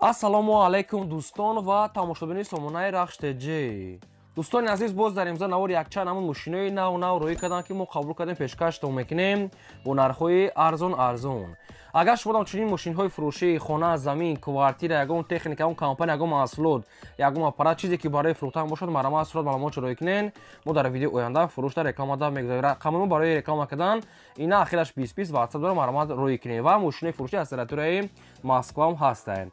Ассалому алайкум, дӯстон ва тамошобинони сомонаи Рахш ТЖ. Дӯстони азиз, боз дар имза навори якчанд ҳамун мошинои нав нав рӯӣ карданд, ки мо қабул кардем, пешкаштон мекунем бо нархҳои арзон арзон. Агар шумо чунин мошинҳои фурӯшӣ, хона, замин, квартира, ягон техника, ягон компания, ягон маҳсулот, ягон аппарат, чизе ки барои фурӯхтан бошад, марҳамат, сурат маълумотшо рӯӣ кунен. Мо дар видеои оянда фурӯшда, рекламада мегузорем. Рақами мо барои реклама кардан ина ахираш 20 20, WhatsApp дорам, марҳамат, рӯӣ кунем. Ва мошинои фурӯшӣ аз территорияи Москваам ҳастанд.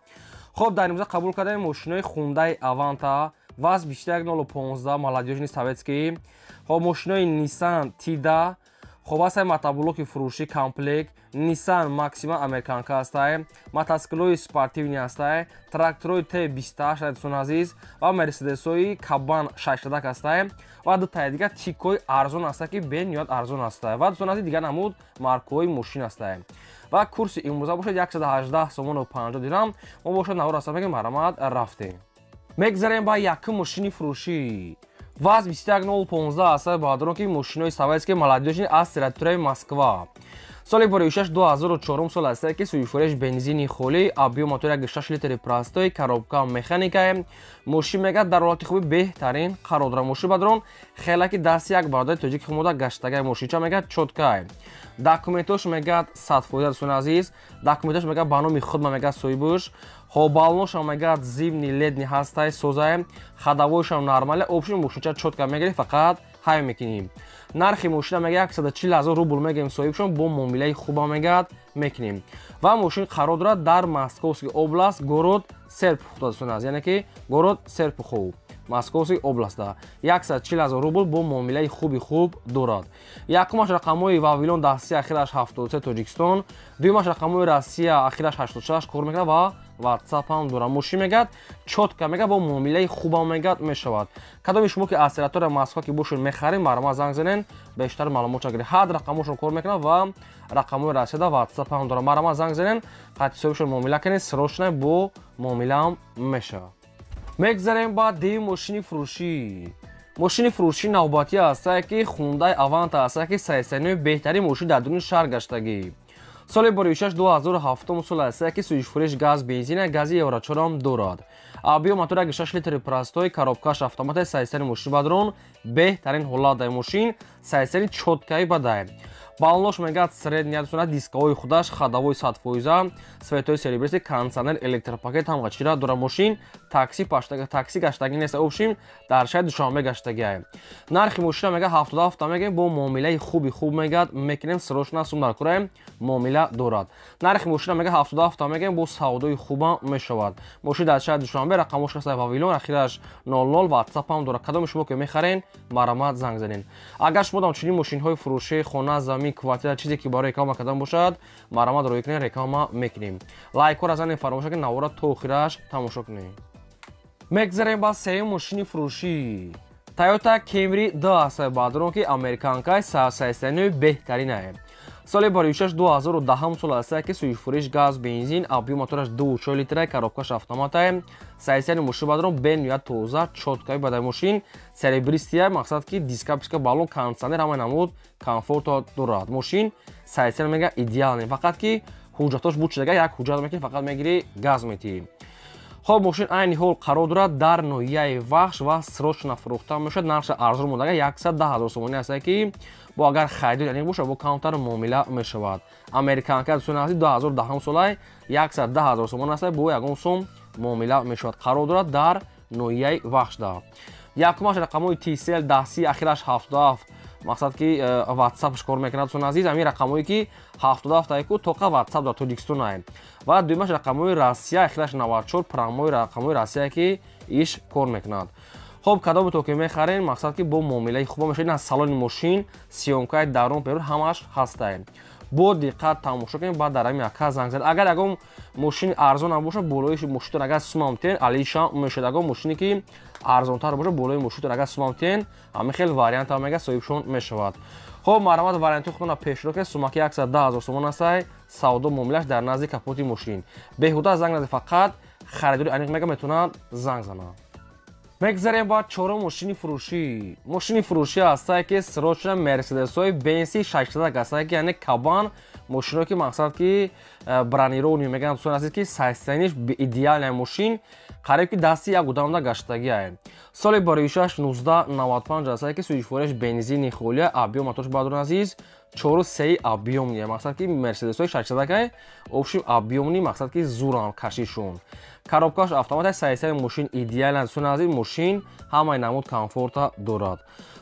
Хоб, дар имрӯза қабул кардем мошинои Хундай Аванта, ВАЗ 21015, молодёжный, советский. Хоб, мошинои Nissan Тида. Хоб, ҳастай мотоблоки фурӯшӣ комплект, Nissan Максима, американка ҳастай, мотоциклҳои спортивный ҳастай, тракторҳои Т28, дӯстони азиз, ва Мерседесҳои Кабан шашсадак ҳастай ва дутаи дигар тикҳои арзон ҳастай, ки бениҳоят арзон ҳастай. Ва, дӯстони азиз, дигар намуд маркаҳои мошин ҳастай. Ва курси имрӯза бошад 118 сомону 50 дирам. Мо бошад навор ҳастам мегем, марҳамат, рафтем. Мегзарем ба якум мошини фурӯшӣ. ВАЗ 21015 ҳастай, баъдорон, ки мошинои советский, молодёжный, аз территорияи Москва. Соли боришаш 2004 сол ҳастае, ки сӯзишвориш бензини холӣ, объём мотор 1,6 литри простой, коробка механикае. Мошин мегӯяд, дар ҳолати хуби беҳтарин қарор дорад. Мошин бадрон хеле ки дасти як бародари тоҷики хумода гаштагай. Мошинча мегӯяд, чёткай. Документош мегӯяд, 100%, дӯстони азиз. Документош мегӯяд, ба номи худма мегӯяд соҳибуш. Хоб, баллоношам мегӯяд, зимний, летний ҳастай, созай, ходовойшам нормале. Общем, мошинча чётко мегирӣ, фақат ҳай мекунӣ. Нархи мошина мега 140 ҳазор рубл мегӯем, соҳибшон бо муомилаи хуба мегӯяд, мекунем. Ва мошин қарор дорад дар Московский область, город Серпухов, дӯстони азиз, яъне ки город Серпухов, Московский областда. 140 ҳазор рубл бо муомилаи хуби хуб дорад. Якумаш рақамҳои Вавилон дасти, ахираш 73, Тоҷикистон. Дуюмаш рақамҳои Россия, ахираш 86, кор мекунад ва WhatsApp ҳам дорад. Мошин мегӯяд, чётко мегӯяд, бо муомилаи хубам мегӯяд, мешавад. Кадоми шумо ки аз территория Москва ки бошед, мехарем, марҳамат, занг занен, бештар маълумотша гиред. Ҳад рақамҳошон кор мекунад ва рақамҳои Россияда WhatsApp ҳам дорад. Марҳамат, занг занен, қати ҳисобишон муомила кунед, срочно бо муомилаам мешавад. Мегзарем ба дуюм мошини фурӯшӣ. Мошини фурӯшӣ навбатӣ ҳастае, ки Хундай Аванта ҳастае, ки сайсаниҳои беҳтарин мошин дар дуни шаҳр гаштагӣ. Соли боришаш 2007 сол ҳастае, ки сӯзишфуриш газ, бензина, гази Евро 4-ам дорад. Объём мотор 1,6 литри простой, коробкаш автомат, сайсани мошин бадрон беҳтарин ҳолат дар мошин, сайсани чёткаи бадай. Баллош мегӯяд, средний, дискаҳои худаш, ходовой 100%, светои серебристый, кондиционер, электропакет ҳам чира дора. Мошин такси такси гаштагӣ нест, общем, дар шаҳри Душанбе гаштагиай. Нархи мошина мега 77 мегӯем, бо муомилаи хуби хуб мегӯяд, мекунем, срочно сум дар кураем, муомила дорад. Нархи мошина мега 77 мегӯем, бо савдои хубам мешавад. Мошин дар шаҳри Душанбе, рақамош ҳаст Вавилон, ахираш 00, WhatsApp ҳам дорад. Кадоми шумо ки мехарен, марҳамат, занг занен. Агар шумо дам чунин мошинҳои фурӯшӣ, хона, замин, квартира, чизе ки барои реклама кардан бошад, марҳамат, рӯй кунед, реклама мекунем. Лайкҳоро занед, фаромӯш накунед, навора то охираш тамошо кунед. Мегзарем ба сеюм мошини фурӯшӣ. Toyota Camry 2 ҳастае, баъдорон, ки американкаи сайсаниҳои беҳтаринае. Соли боришаш 2010 сол ҳастае, ки сӯзишфуриш газ, бензин, объём мотораш 2,4 литра, коробкаш автоматае. Сайсани мошин бадрон бениҳоят тоза, чёткаи бадай. Мошин серебристия, мақсад ки диска, писка, баллон, кондиционер, ҳамаи намуд комфорто дорад. Мошин сайсани мега идеалне, фақат ки ҳуҷҷатош буд шудага, як ҳуҷҷат мекунӣ, фақат мегирӣ, газ метиҳӣ. Хоб, мошин айни ҳол қарор дорад дар ноҳияи Вахш ва срочно фурӯхта мешавад. Нархша арзон мондага, 110 ҳазор сомонӣ ҳастае, ки бо агар харидор яъне бошад, бо камтар муомила мешавад. Американка, дӯстони азиз, 2010 солай, 110 ҳазор сомон ҳастае, бо ягон сум муомила мешавад. Қарор дорад дар ноҳияи Вахшда. Якумаш рақамҳои Tcell даҳси, ахираш 77, мақсад ки WhatsAppш кор мекунад. Дӯстони азиз, ҳамин рақамҳое ки 77 ку, тоқа WhatsApp дар Тоҷикистон ай. Ва дуюмаш рақамҳои Россия, ахираш 94, прямой рақамҳои Россия, ки иш кор мекунад. Хоб, кадоме то ки мехарем, мақсад ки бо муомилаи хуба мешавад. Ин салони мошин, съёмкаи дарун, берун ҳамааш ҳастае. Бо диққат тамошо кунед, баъд дар ҳамин ака занг занед. Агар ягон мошини арзон ҳам бошад, болои мошинтон агар сумам тен, алиша мешавад. Ягон мошине ки арзонтар бошад, болои мошинтон агар сумам тен, ҳамин хел вариант ҳам мега, соҳибшон мешавад. Хоб, марҳамат, варианти худтонро пешро кунед. Сумаки 110 ҳазор сомон ҳастай, савдо муомилаш дар назди капоти мошин. Беҳуда занг назед, фақат харидори аниқ мега метавонад занг занад. Мегзарем ба чорум мошини фурӯшӣ. Мошини фурӯшӣ ҳастае, ки срочно Мерседесҳои Бенси 600 ҳастае, ки яъне Кабан. Мошино ки мақсад ки бронированный мегӯянд, дӯстони азиз, ки состояние ш идеальная мошин, қариб ки дасти як одамда гаштагиае. Соли бароишаш 1995 аст, ки сӯзишворияш бензини холия, объём моторш, бародарони азиз, 4,3 объёмный. Мақсад ки мерседесҳои 600-акай общем объёмный, мақсад ки зурам кашишон. Коробкаш автомат, состояние мошин идеальная, дӯстони азиз, мошин ҳамаи намуд комфорта дорад.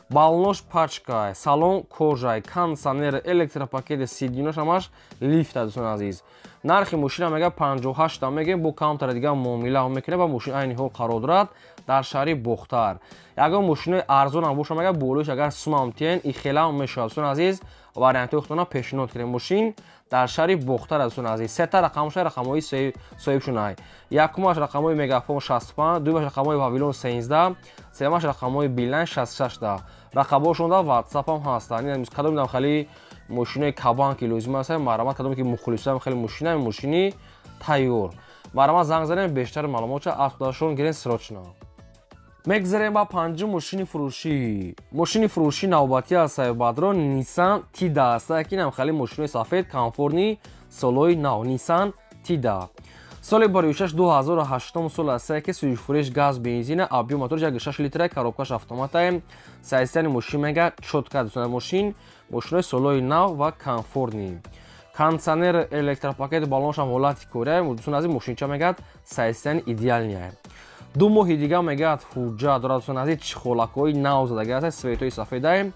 Балонош пачка, салон кожа, кондиционер, электропакети, сиденья ш ҳамаш лифта, дӯстони азиз. Нархи мошина мега 58 мегем, бо камтара дига муомила мекунем ва мошин айни ҳол қарор дорад дар шаҳри Бохтар. Ягон мошинои арзонам боша, мега болоиш агар сумам тиен, и хелам мешавад, дӯстони азиз, вариантҳои худтона пешниҳод кунем. Мошин дар шаҳри Бохтар, дӯстони азиз. Сета рақамоша, рақамҳои соҳибшунай. Якумаш рақамҳои Мегафон 65, дуюмаш рақамҳои Вавилон 13, сеюмаш рақамҳои Билайн 66 да. Рақамҳошонда WhatsApp-ам ҳастанд. Кадом дам хеле мошинои кабан ки лозим аст, марҳамат, кадоме ки мухлисоам хеле мошина, мошини тайёр. Марҳамат, занг занем, бештар маълумотша аз худашон гирен срочно. Мегзарем ба панҷум мошини фурӯшӣ. Мошини фурӯшӣ навбатӣ аст, бадрон, Nissan Tiida аст, ки инам хеле мошинои сафед, комфортный, солои нав, Nissan Tiida. Соли бароишаш 2008 сол аст, ки сӯзишвориш газ бензина, объём моторш 1,6 литра, коробкаш автомата, состояние мошин мега чётко, дӯстони, мошин мошинои солои нав ва комфортный. Кондиционер, электропакет, балоншам ҳолати кория, дӯстони азиз, мошинча мегӯяд состояние идеальный. 2 моҳи дига мегӯяд ҳуҷҷат дорад, дӯстони азиз, чехолакҳои нав задаги аст, цветои сафедаи.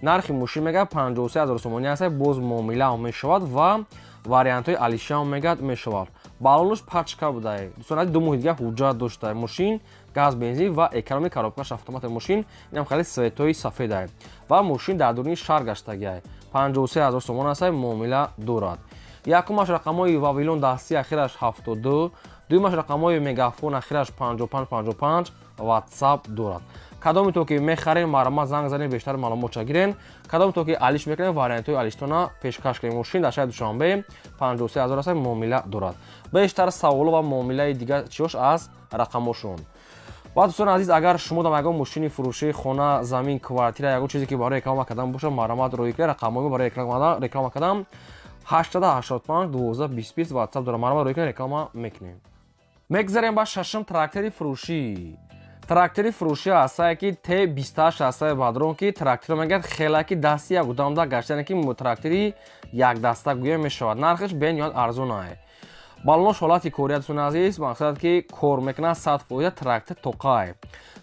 Нархи мошин мегӯяд 53 ҳазор сомонӣ аст, боз муомилаам мешавад ва вариантҳои алишаам мегӯяд мешавад. Балонаш пачка будае, дӯстони азиз, 2 моҳи дига ҳуҷҷат доштае. Мошин газ бензин ва экономи, коробкаш автомати мошин, инам хеле цветои сафедае ва мошин дар дуруни шаҳр гаштагиае. 53 ҳазор сомон аст, муомила дорад. Якумаш рақамҳои Вавилон дастӣ, ахираш 72, дуюмаш рақамҳои Мегафон, ахираш 55 55, WhatsApp дорад. Кадоме то ки мехарем, марҳамат, занг занем, бештар маълумотша гирен. Кадоме то ки алиш мекунем, вариантҳои алиштона пешкаш кунем. Мошин дар шаҳри Душанбе, 53 ҳазор аст, муомила дорад. Бештар саволо ва муомилаи дигар чиёш аз рақамҳошон. Ва дӯстони азиз, агар шумо дам ягон мошини фурӯшии, хона, замин, квартира, ягон чизе ки барои реклама кардан бошад, марҳамат, роҳӣ кунед. Рақамҳои барои реклама кардан 885 12 20 20 WhatsApp дорам. Марҳамат, роҳӣ кунед, реклама мекунем. Мегзарем ба шашум трактори фурӯшӣ. Трактори фурӯшӣ ҳастае ки Т28 ҳастае, бадрон, ки тракторо мегӯяд хела ки дасти як одамда гаштане, ки трактори якдаста гӯя мешавад. Нархаш бениҳоят арзонае. Балонош ҳолати кория, дӯстони азиз, мақсад ки кор мекунад 100%, трактор тоқае.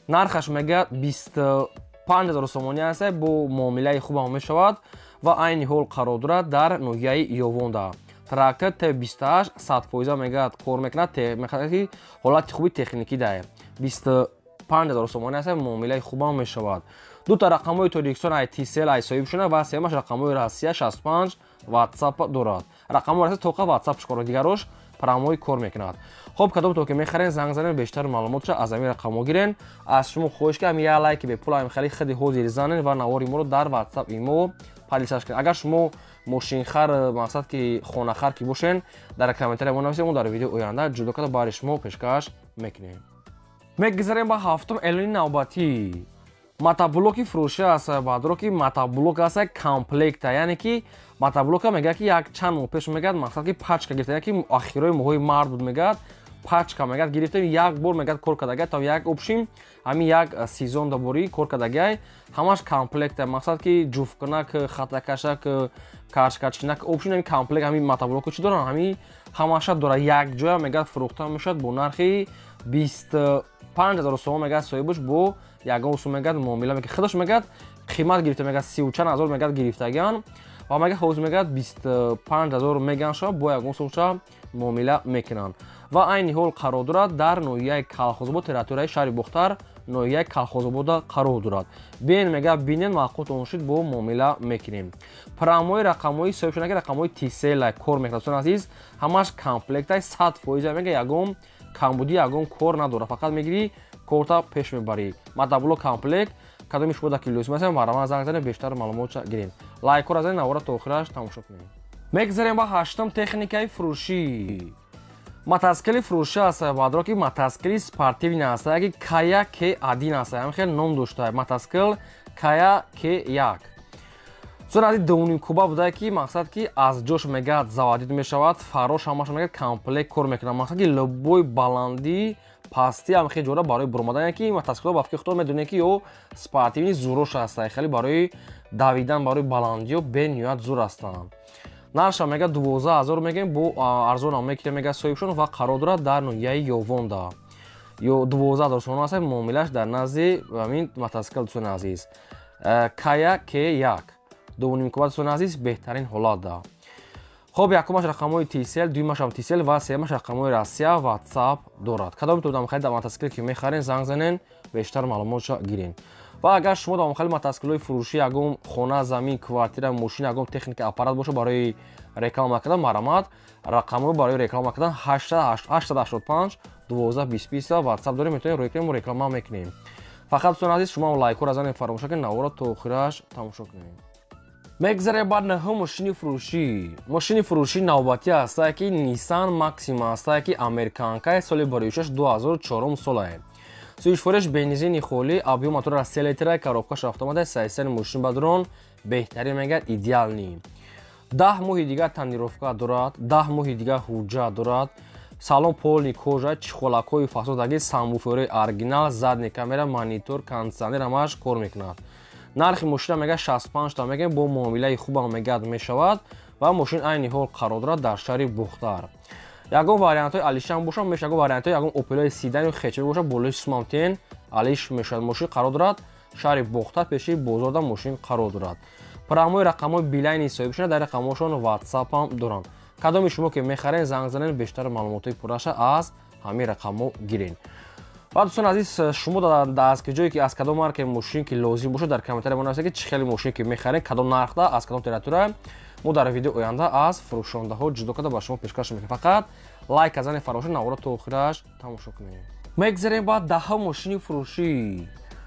Нархаш мегӯяд 25 000 сомонӣ ҳастае, бо муомилаи хубам мешавад ва айни ҳол қарор дорад дар ноҳияи Ёвонда. Трактор Т28 100% мегӯяд кор мекунад, мехоҳад ки ҳолати хуби техникӣ дае. 25 000 сомонӣ аст, муомилаи хубам мешавад. Дута рақамҳои Тоҷикистон ай Тисел ай соҳиб шуда ва сеюмаш рақамҳои Россия 65, WhatsApp дорад. Рақамҳои Россия тоқа WhatsApp кор, дигарош прямой кор мекунад. Хоб, кадом то ки мехарен, занг занен, бештар маълумотша аз ҳамин рақамҳо гирен. Аз шумо хоҳиш ки ҳамин як лайки бепул ҳамин хеле хиди ҳозир занен ва навори моро дар WhatsApp имо поделиться кунед. Агар шумо мошинхар, мақсад ки хонахар ки бошен, дар комментария мо нависед, мо дар видеои оянда ҷудо карда барои шумо пешкаш мекунем. Мегузарем ба ҳафтум эълони навбатӣ. Мотоблоки фурӯшӣ аст, баъдро ки мотоблок аст, комплекта, яъне ки мотоблока мегӯяд ки як чанд моҳ пеш мегӯяд, мақсад ки пачка гирифта, яъне ки ахирои моҳои март буд, мегӯяд пачка мегӯяд гирифтем, як бор мегӯяд кор кардагай, то як общем ҳамин як сезон даборӣ кор кардагай, ҳамаш комплекта, мақсад ки ҷуфткунак, хатакашак, карчкачинак, общем ҳамин комплект, ҳамин мотоблоку чӣ доранд, ҳамин ҳамаша дорад, якҷоя мегӯяд фурӯхта мешавад бо нархи 25 000 сомон. Мегӯяд соҳибаш бо ягон сум мегӯяд муомила мекунад, худаш мегӯяд қимат гирифта, мегӯяд сию чанд ҳазор мегӯяд гирифтагиан ва мегӯяд ҳозир мегӯяд 25 000 меган шава, бо ягон сумша муомила мекунанд. Ва айни ҳол қарор дорад дар ноҳияи Калхозобод, территорияи шаҳри Бохтар, ноҳияи Калхозобода қарор дорад. Биен, мегӯяд, бинен, маъқултон шуд, бо муомила мекунем. Прямой рақамҳои соҳибшуна ки рақамҳои Тисела кор мекунад, дӯстони азиз, ҳамаш комплектай, 100% мега, ягон камбудӣ, ягон кор надорад, фақат мегирӣ, корта пеш мебарӣ. Мотоблок комплект, кадоми шумо дар ки лозим аст, марҳамат, занг занед, бештар маълумотша гирем. Лайкҳоро занед, навора то охираш тамошо кунем. Мегзарем ба ҳаштум техникаи фурӯшӣ. Мотоцикли фурӯшӣ аст, баъдро ки мотоцикли спортивный аст, яки Кая К1 аст, ҳамин хел ном дошта, мотоцикл Кая К1. Дӯстони азиз, 2.5 куба буда ки мақсад ки аз ҷош мегад заводить мешавад, фарош ҳамаш мегад комплект кор мекунад. Мақсад ки любой баландӣ, пастӣ ҳам хеле ҷора барои буромадан, ки мотоциклҳо ба фикри худтон медонед ки ё спортивный зурош ҳаста, хеле барои давидан, барои баландиё бениҳоят зур ҳастанд. Нархша мега 12 000 мегем, бо арзонам мекунем, мега соҳибшон, ва қарор дорад дар ноҳияи Ёвонда. Ё 12 000 сомон аст, муомилаш дар назди ҳамин мотоцикл. Дӯстони азиз, Кая К1 2.5 куба, дӯстони азиз, беҳтарин ҳолат да. Хоб, якумаш рақамҳои Тисел, дуюмашам Тисел ва сеюмаш рақамҳои Россия, WhatsApp дорад. Кадометон дамхали мотоцикл ки мехарен, занг занен, бештар маълумотша гирен. Ва агар шумо дамхали мотоциклҳои фурӯшӣ, ягон хона, замин, квартира, мошин, ягон техника, аппарат боша барои реклама кардан, марҳамат, рақамҳо барои реклама кардан 885 12 20 WhatsApp дорем, метавонем рӯй кунем, реклама мекунем. Фақат, дӯстони азиз, шумо лайкҳоро занед, фаромӯш накунед, наворо то охираш тамошо кунед. Мегзарем ба нӯҳум мошини фурӯшӣ. Мошини фурӯшӣ навбатӣ ҳастае ки Nissan Maxima ҳастае ки американкаи, соли бароишаш 2004 солае. Сӯзишвориш бензини холӣ, объём мотора 3 литра, коробкаш автомата, сайсани мошин бадрон беҳтарин мегӯяд, идеальный. 10 моҳи дигар тонировка дорад, 10 моҳи дигар ҳуҷҷат дорад, салон полный кожа, чехолакҳои фасодаги, сабвуферҳои оригинал, задний камера, монитор, кондитсионер ҳамааш кор мекунад. Нархи мошина мега 65 та мегӯем, бо муомилаи хубам мегӯяд мешавад, ва мошин айни ҳол қарор дорад дар шаҳри Бухтар. Ягон вариантҳои алишам бошад мешавад, ягон вариантҳои ягон Опелои седан ё хэтчбек бошад, болои сумамтен алиш мешавад. Мошин қарор дорад шаҳри Бохтар, пеши бозорда мошин қарор дорад. Прямой рақамҳои Билайни соҳибшона, дар рақамҳошон WhatsApp ҳам доранд. Кадоми шумо ки мехарен, занг занен, бештар маълумотҳои пурраша аз ҳамин рақамҳо гирен. Ва, дӯстони азиз, шумо аз ҷое ки аз кадом маркаи мошин ки лозим бошад, дар комментария мо нависед ки чӣ хеле мошин ки мехарен, кадом нархда, аз кадом территория. Мо дар видео оянда аз фурӯшондаҳо ҷудо карда ба шумо пешкаш мекунем. Фақат лайк азани фаромӯш, наворо то охираш тамошо кунед. Мегзарем ба 10-ум мошини фурӯшӣ.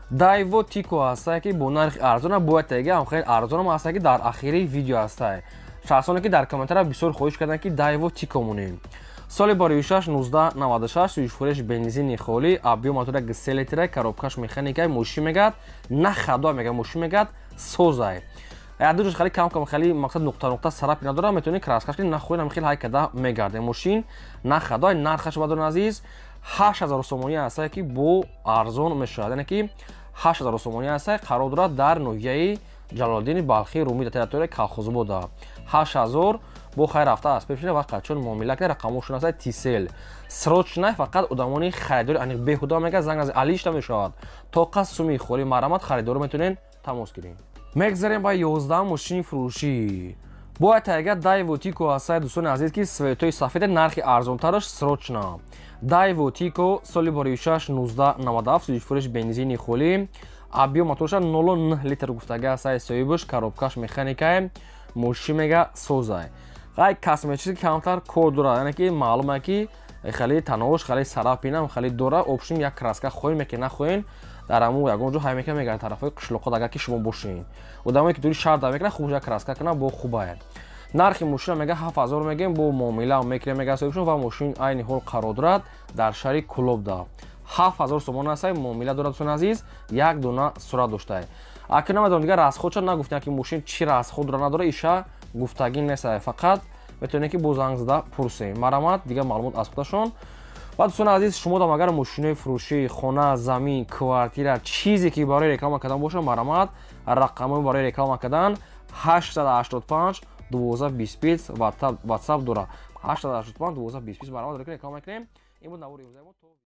Дайво Тико ҳастае ки бо нархи арзона, бояд тега ҳам хеле арзонам ҳастае ки дар ахири видео ҳастае. Шахсоне ки дар комментария бисёр хоҳиш карданд ки Дайво Тико монем. Соли бароишаш 1996, сӯзишвориш бензини холӣ, объём мотора 3 литра, коробкаш механикай, мошин мегад на хадо мега, мошин мегад созай. Ядуҷош хеле кам кам, хеле мақсад нуқта нуқта царапина надорад, метавонӣ краскаш кунӣ, нахоҳӣ ҳам хеле ҳай када мегардем. Мошин на хадо, нархаш бадон азиз 8000 сомонӣ ҳастае ки бо арзон мешавад, яъне ки 8000 сомонӣ ҳастае, қарор дорад дар ноҳияи Ҷалолиддини Балхии Румӣ, дар территорияи Колхозобода. 8000 бо хайр рафта аз пешина ва қачон муомила кунед, рақамҳошон ҳастад Тисел. Срочно фақат одамони харидори аниқ беҳуда мега занг аз алиш намешавад. Тоқа суми холӣ, марҳамат, харидоро метавонед тамос гиред. Мегзарем ба 11 мошини фурӯшӣ. Бояд тайга Дайво Тико ҳастае, дӯстони азиз, ки цветои сафеде, нархи арзонтараш срочно. Дайво Тико, соли бароишаш 1997, сӯзишвориш бензини холӣ, объём моторша 0,9 литр гуфтага ҳастае соҳибаш, коробкаш механикае, мошин мега созае. Ғай косметически камтар кор дорад, яъне ки маълуме ки хеле танош, хеле царапинам хеле дорад. Общем, як краска хоҳем меки нахоҳем, дар ҳамун ягон ҷо ҳай мекунад, мегардад тарафҳои қишлоқот. Агар ки шумо бошед одамое ки дури шаҳр да мекунад, хуб як краска кунад, бо хубае. Нархи мошина мега 7000 мегем, бо муомила мекунем, мега соҳибшон, ва мошин айни ҳол қарор дорад дар шаҳри Кулобда. 7000 сомон ҳастае, муомила дорад, дӯстони азиз, як дона сурат доштае. Аки намедонам, дигар расходша нагуфтем ки мошин чӣ расход дора надора, иша гуфтагӣ нестае, фақат метавонем ки бо занг зада пурсем. Марҳамат, дигар маълумот аз худашон. Ва, дӯстони азиз, шумо дам агар мошинои фурӯшӣ, хона, замин, квартира, чизе ки барои реклама кардан бошад, марҳамат, рақамҳои барои реклама кардан 885 12 25 WhatsApp дорад, 885 12 25, марҳамат, реклама кунем. Ин буд навори имрӯзаи мо.